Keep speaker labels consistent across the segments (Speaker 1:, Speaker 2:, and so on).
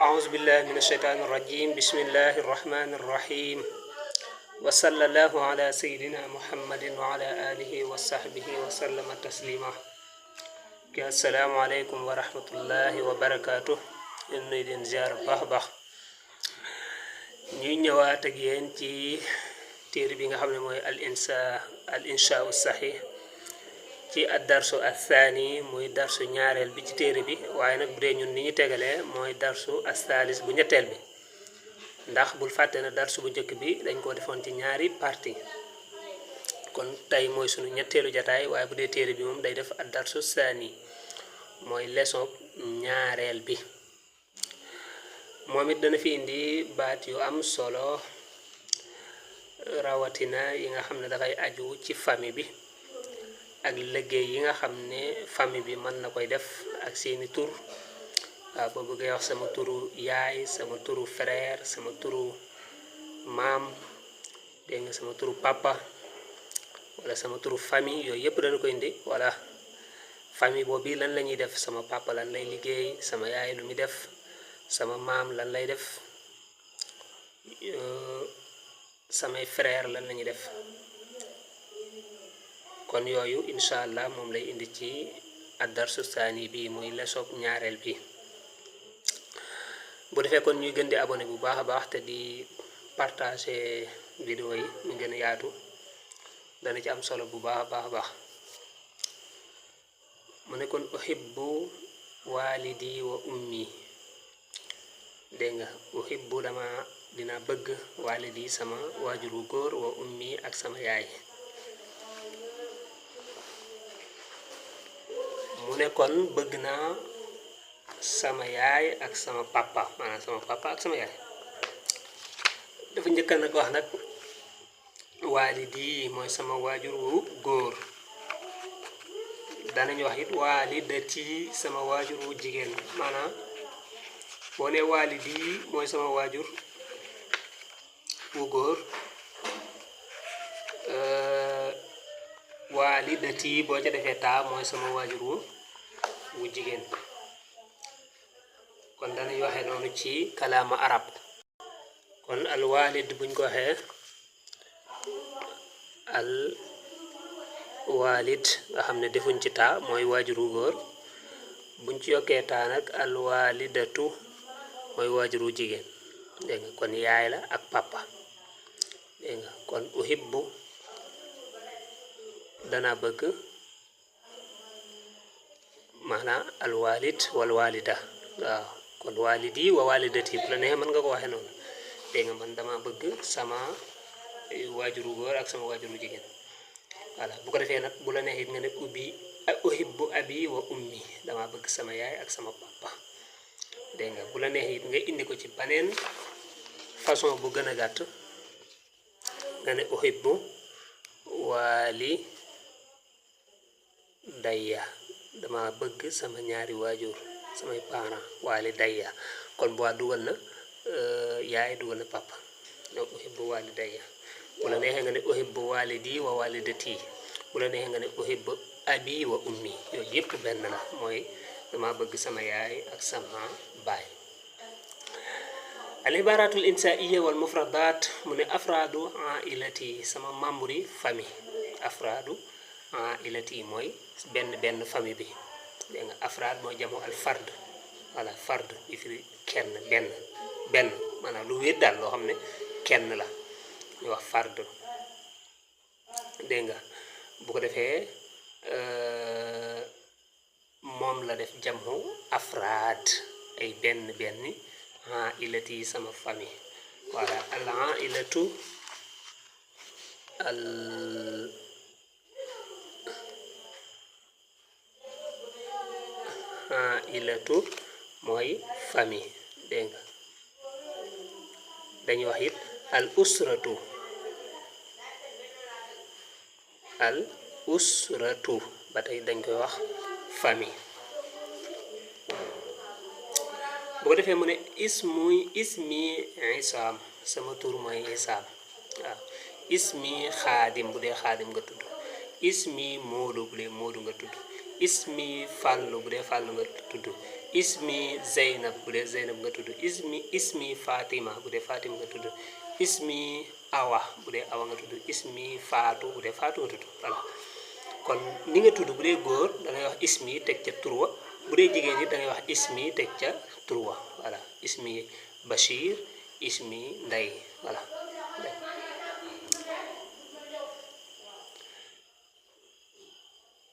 Speaker 1: أعوذ بالله من الشيطان الرجيم بسم الله الرحمن الرحيم وصلى الله على سيدنا محمد وعلى آله وصحبه وسلم تسليما السلام عليكم ورحمة الله وبركاته إني دين زيار باخ ñuy ñëwaat ak yéen ci téere bi nga xam ne mooy al inshaa sahih ci ad-darsu athani muy darsu ñaareel bi ci téere bi waaye nag bu dee ñun ni ñu tegalee mooy darsu astalis bu ñetteel bi ndax bul fàtte na darsu bu njëkk bi dañ ko defoon ci ñaari partie kon tey mooy sunu ñetteelu jataay waaye bu dee téere bi moom day def ad-darsu thani mooy leçon ñaareel bi moom it dana fi indi baat yu am solo rawatina yi nga xam ne dafay aju ci famille bi ak liggéey yi nga xam ne famille bi mën na koy def ak seeni tur waaw boo bëggee wax sama turu yaay sama turu frère sama turu maam dégg nga sama turu papa wala sama turu famille yooyu yëpp dana ko indi wala famille boobu lan la ñuy def sama papa lan lay liggéey sama yaay lu muy def sama maam lan lay def samay frère lan lañuy def kon yooyu incha allah moom lay indi ci ad-darsu saani bi muy leçon ñaareel bi bu defee kon ñuy gën di abonné bu baax a baax te di partager vidéo yi mu gën a yaatu dana ci am solo bu baax a baax mu ne kon uhibbu walidi wa ummi dégg nga uhibbu dina bëgg walidi sama waajuru góor wa ummi ak sama yaay mu ne kon bëgg naa sama yaay ak sama papa maanaam sama papa ak sama yaay dafa njëkka nag wax nag walidi mooy sama waajur wu góor danañu wax it walidati sama waajur wu jigéen maanaam boo ne walidi mooy sama waajur wu góor walidati boo ca defee taa mooy sama waajur wu jigéen kon danañ waxee noonu ci kalaama arab kon al walid buñ ko waxee al walid nga xam ne defuñ ci taa mooy waajur wu góor buñ ci yokkee taa nag al walidatu mooy waajur wu jigéen dégg nga kon yaay la ak papa dégg nga kon uhibbu dana bëgg maanaam al walid wal walida waaw kon walidi wa walidati bu la neexee mën nga ko waxee noonu dégg nga man dama bëgg sama waajuru góor ak sama waajuru jigéen voilà bu ko defee nag bu la neexee nga ne uhibbu abi wa ummi dama bëgg sama yaay ak sama papa dégg nga bu la neexee nga indi ko ci baneen façon bu gën a gàtt nga ne uhibbu walidayya dama bëgg sama ñaari waajur samay parents walidayya kon bu waa dugal na yaay dugal na papa donc uhibbu walidayya bu la neexee nga ne uhibbu walidi wa walidati bu la neexee nga ne uhibbu abi wa ummi yooyu yëpp benn la mooy dama bëgg sama yaay ak sama baay al ibaratul insaiya wal mufradat mu ne afradu ailati sama membre yi famille afradu ailati mooy benn famille bi dégg nga afrad mooy jamo al fard voilà fard bi fi kenn benn maanaam lu wéet daal loo xam ne kenn la ñu wax fard dégg nga bu ko defee moom la def jamu afraad ay benn ailati sama famille voilà al ailatu ailatu mooy famille dégg nga dañuy wax it al usratu ba tey dañ koy wax famille bu ko defee mu ne ismi isaam sama tur mooy isaam waaw ismi xaadim bu dee xaadim nga tudd ismi moodu bu dee moodu nga tudd ismi Fàllu bu dee Fàllu nga tudd ismi Zeynab bu dee Zeynab nga tudd ismi Fatima bu dee Fatima nga tudd ismi Awa bu dee Awa nga tudd ismi Faatu bu dee Faatu nga tudd voilà kon ni nga tudd bu dee góor da ngay wax ismi teg ca turwa bu dee jigéen ñi da ngay wax ismi teg ca turwa voilà ismi Bachir ismi Ndey voilà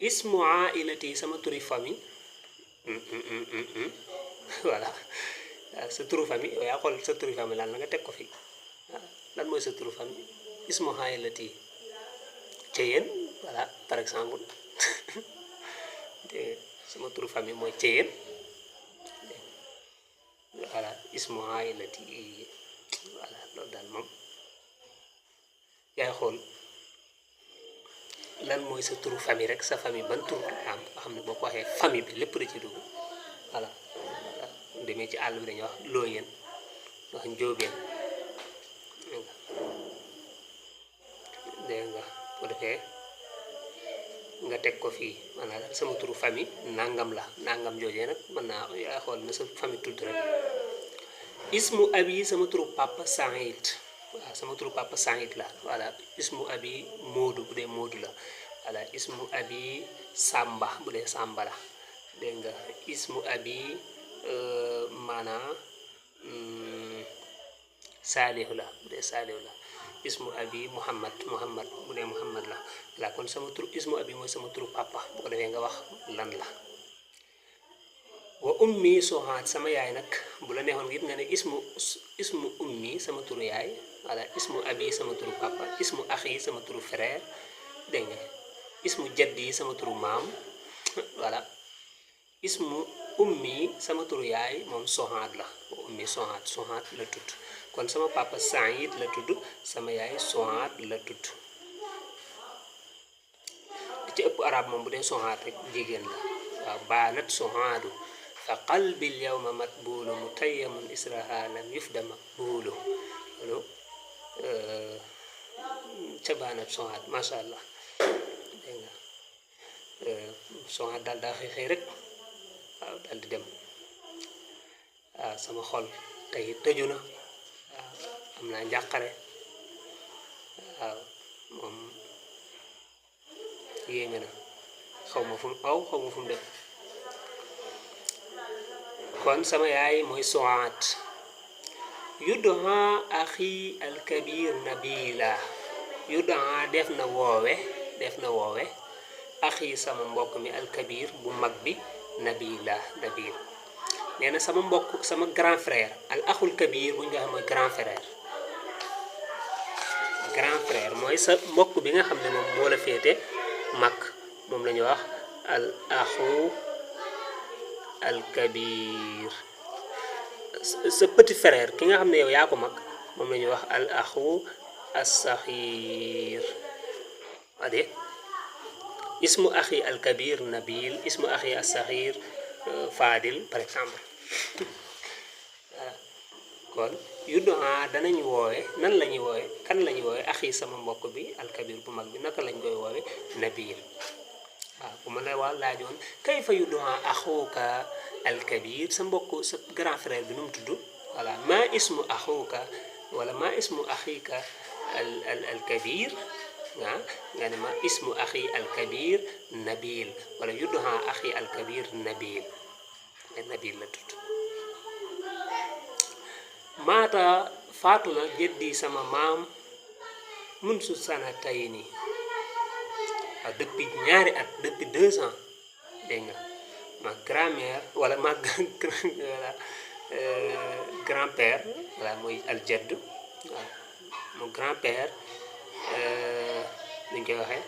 Speaker 1: ismu ailati sama turi famille voilà sa turu famille yow yaa xool sa turu famille lan la nga teg ko fi lan mooy sa turu famille ismu ailati Ceyeen voilà par exemple sama turu famille mooy Ceyeen voilà ismu ailati voilà loolu daal moom yaay xool lan mooy sa turu famille rek sa famille ban tur am nga xam ne boo ko waxee famille bi lépp da ci dugg voilà demee ci àll bi dañuy wax looyeen wax njóobeen dégg nga bu defee nga teg ko fii maanaam sama turu famille nangam la nangam joojee nag mën naa yaa xool na sa famille tudd rek ismu abi sama turu papa Saïd waaw sama turu papa Saïd la voilà ismu abi Moodu bu dee Moodu la voilà ismu abi Samba bu dee Samba la dégg nga ismu abi maanaam Saalihu la bu dee Saalihu la ismu abi Muhammad bu dee Muhammad la voilà kon sama turu ismu abi mooy sama turu papa bu ko defee nga wax lan la wa ummi soxaat sama yaay nag bu la neexoon it nga ne ismu ummi sama turu yaay voilà ismu abi sama turu papa ismu axi sama turu frère dégg nga ismu jaddi sama turu maam voilà ismu ummi sama turu yaay moom soxaat la wa ummi soxaat la tudd kon sama papa Saïd la tudd sama yaay soxaat la tudd di ci ëpp arab moom bu dee soxaat rek jigéen la waaw baanat soxaadu fa qalbil yawma matbuulu mutayyamun israha lam yufda maqbuulu loolu ca baanat soxaat masha allah dégg nga soxaat daal daa xëy rek waaw daal di dem waaw sama xol tey tëju na waaw am naa njàqare waaw moom yéeme na xaw ma fu mu aw xaw ma fu mu dem kon sama yaay mooy soxaat yudduha axi alkabir nabila yudduha def na woowe axi sama mbokk mi alkabir bu mag bi nabila nabil nee na sama mbokk sama grand frère al axul kabir bu ñu waxee mooy grand frère mooy sa mbokk bi nga xam ne moom moo la féete mag moom la ñuy wax al axu al kabir sa petit frère ki nga xam ne yow yaa ko mag moom la ñuy wax al axu as-saxir ade ismu axi al kabir nabil ismu axi as-saxir Fadil par exemple voilà kon yuddu danañ woowe nan la ñuy woowe kan la ñuy woowe axi sama mbokk bi alkabir bu mag bi naka lañ koy woowe nabil waaw bu ma la waa laajoon kayfa yuddu axuka alkabir sa mbokk sa grand frère bi nu mu tudd voilà ma ismu axuka wala ma ismu axika alkabir nga ne ma ismu axi alkabir nabil wala yuddu axi alkabir nabil la tudd maata faatu na jëddi sama maam mun su sana tay ni waaw depuis ñaari at depuis 2 ans dégg nga ma grand-mère wala ma voilà grand-père voilà mooy aljadd waaw mon grand-père dañ koy waxee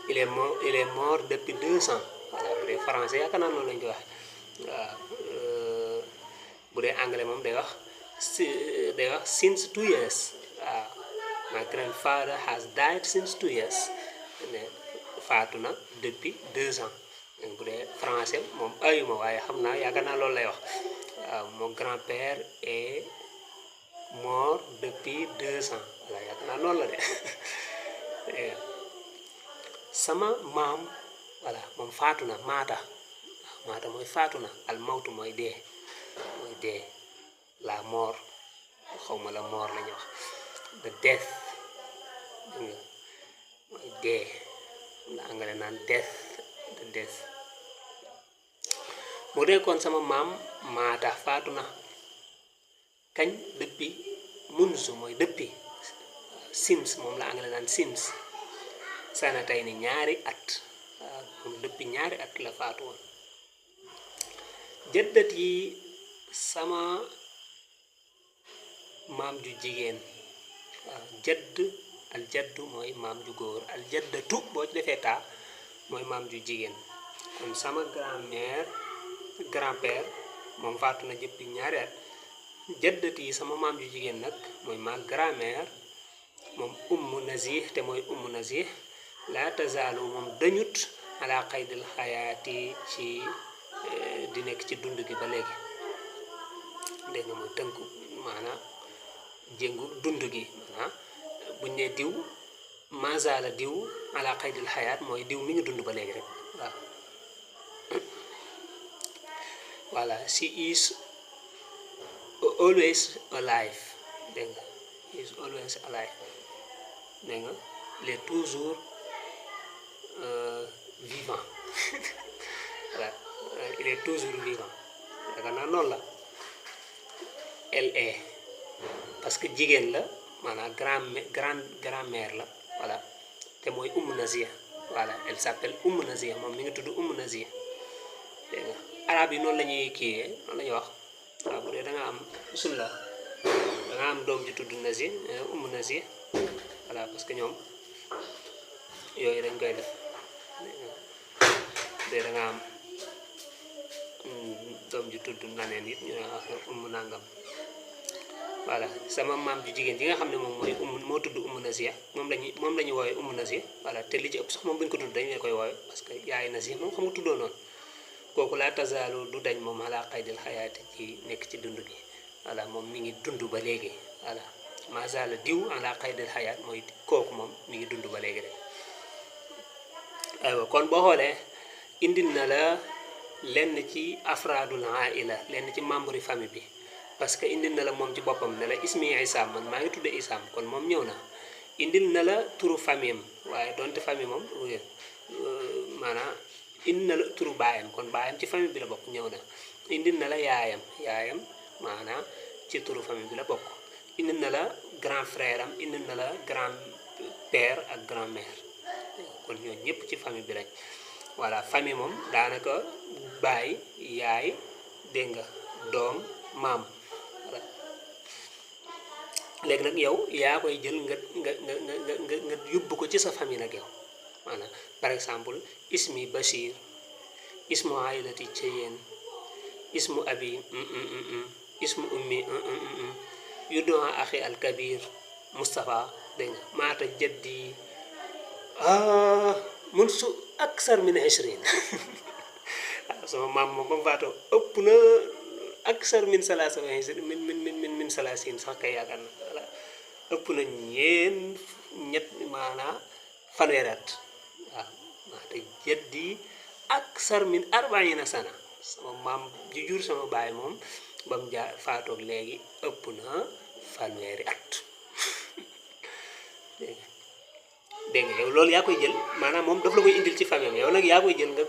Speaker 1: il est mort depuis 2 ans voilà bu dee français yaakaar naa noonu lañ koy waxee waaw bu dee anglais moom day wax since 2 years waaw my grandfather has died since 2 years faatu na depuis 2 ans bu dee français moom ayuma waaye xam naa yaakaar naa loolu lay wax waaw mon grand-père est mort depuis 2 ans voilà yaakaar naa loolu la de sama maam voilà moom faatu na maata mooy faatu na al mawtu mooy dee la mort xawma la mort la ñu wax the death dégg nga mooy dee la angale naan death the death mu dee kon sama maam maata faatu na kañ depuis munzu mooy depuis since moom la angale naan since sana tey ni ñaari at moom depuis ñaari at la faatu woon jëddat yi sama maam ju jigéen jadd al jaddu mooy maam ju góor al jaddatu boo ci defee taa mooy maam ju jigéen kon sama grand-père moom faatu na depuis ñaari at jaddat yi sama maam ju jigéen nag mooy ma grand-mère moom ummu nazih te mooy ummu nazih laa tazaalu moom dañut ala qaydil xayaati ci di nekk ci dund gi ba léegi dégg nga mooy tënku maanaam jéngu dund gi maanaam buñ ne diw mazala diw ala qaydil xayaat mooy diw mi ngi dund ba léegi rek waaw voilà she is always alive dégg nga she is always alive dégg nga il est toujours vivant voilà il est toujours vivant yaakaar naa noonu la elle est parce que jigéen la maanaam grand-mère la voilà te mooy Umm Nazia voilà elle s'appelle Umm Nazia moom mi ngi tudd Umm Nazia dégg nga arab yi noonu la ñuy kiiyee noonu la ñuy wax waaw bu dee da nga am bismillah da nga am doom ji tudd Nazia Umm Nazia voilà parce que ñoom yooyu dañ koy def de da nga am doom ji tudd naneen it ñu ne Umm nangam voilà sama maam ju jigéen ji nga xam ne moom mooy moo tudd Umm Nazia moom la ñuy woowee Umm Nazia voilà te li ci ëpp sax moom bu ñu ko tudd dañ leen koy woowee parce que yaay Nazia moom xam nga tuddoo noonu kooku laa tazaalu du dañ moom ala qaydil xayaati ci nekk ci dund gi voilà moom mi ngi dund ba léegi voilà mazala diw ala qaydil xayaat mooy kooku moom mi ngi dund ba léegi rek aywa kon boo xoolee indil na la lenn ci afraadul aila lenn ci membre yi famille bi parce que indil na la moom ci boppam ne la ismi Isaam man maa ngi tudde Isaam kon moom ñëw na indil na la turu famille am waaye donte famille moom maanaam indi na la turu baayam kon baayam ci famille bi la bokk ñëw na indil na la yaayam maanaam ci turu famille bi la bokk indil na la grand frère am indil na la grand père ak grand mère kon ñooñu ñëpp ci famille bi lañ voilà famille moom daanaka baay yaay dégg nga doom maam voilà léegi nag yow yaa koy jël nga yóbbu ko ci sa famille nag yow maanaam par exemple ismi Bachir ismu aylati Ceyeen ismu abi ismu ummi yuddoa axi al kabir Moustapha dégg nga maata jaddi mun su aksar min 20 sama maam moom ba mu faatoo ëpp na aksar min salaasa min salaasin sax kay yaakaar na voilà ëpp na ñett maanaa fanweeri at waaw maata jaddi aksar min 40 sana sama maam ji jur sama baay moom ba mu faatoog léegi ëpp na fanweeri at dégg nga yow loolu yaa koy jël maanaam moom daf la koy indil ci famille yow nag yaa koy jël nga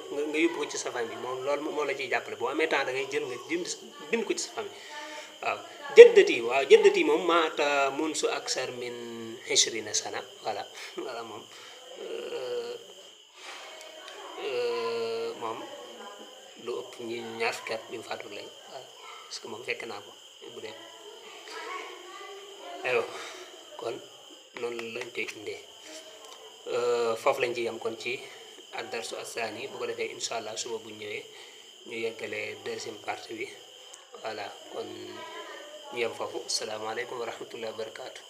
Speaker 1: yóbbu ko ci sa famille moom loolu moo la ciy jàppale boo amee temps da ngay jël nga bind ko ci sa famille waaw jëddati moom maata mun su aksar min 20 sana voilà moom moom lu ëpp ñaar fukki at bi mu faatu lay voilà parce que moom fekk naa ko bu dee aywa kon noonu lañ koy indee foofu lañ ci yam kon ci ad-darsu as-saani bu ko defee incha allah suba bu ñëwee ñu yeggalee deuxième partie bi voilà kon ñu yem foofu salaamaaleykum wa rahmatullahi wa barakaatu.